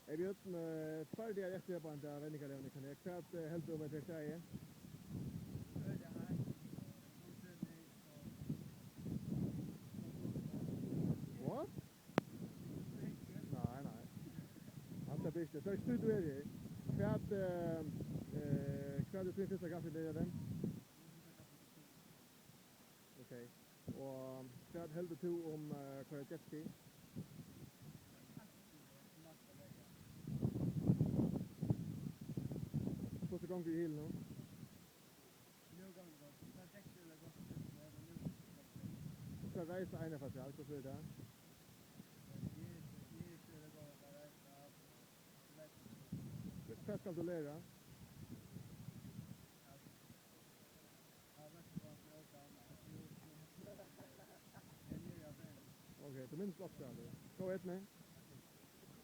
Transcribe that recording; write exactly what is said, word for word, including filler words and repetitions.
Hey Bjørn, eh, tveir dagar eftir at banda venjingarlevni kann eg. Hvat, eh, heldur tú um at tað er staðið? What? Nei, nei. Hatta blir ikki. Tað er ikki tí tú ert her. Hvat, eh, eh, hvat er tín fyrsta kaffi til tað? Ok. Og hvat heldur tú um, eh, at koyra jetski? Hvussu gongur í hylinum? Hvat reisa eina afturat, hvussu er tað? Hvat skal tú læra? Ok, tú minnist ofta, Andri. Góða eydnu.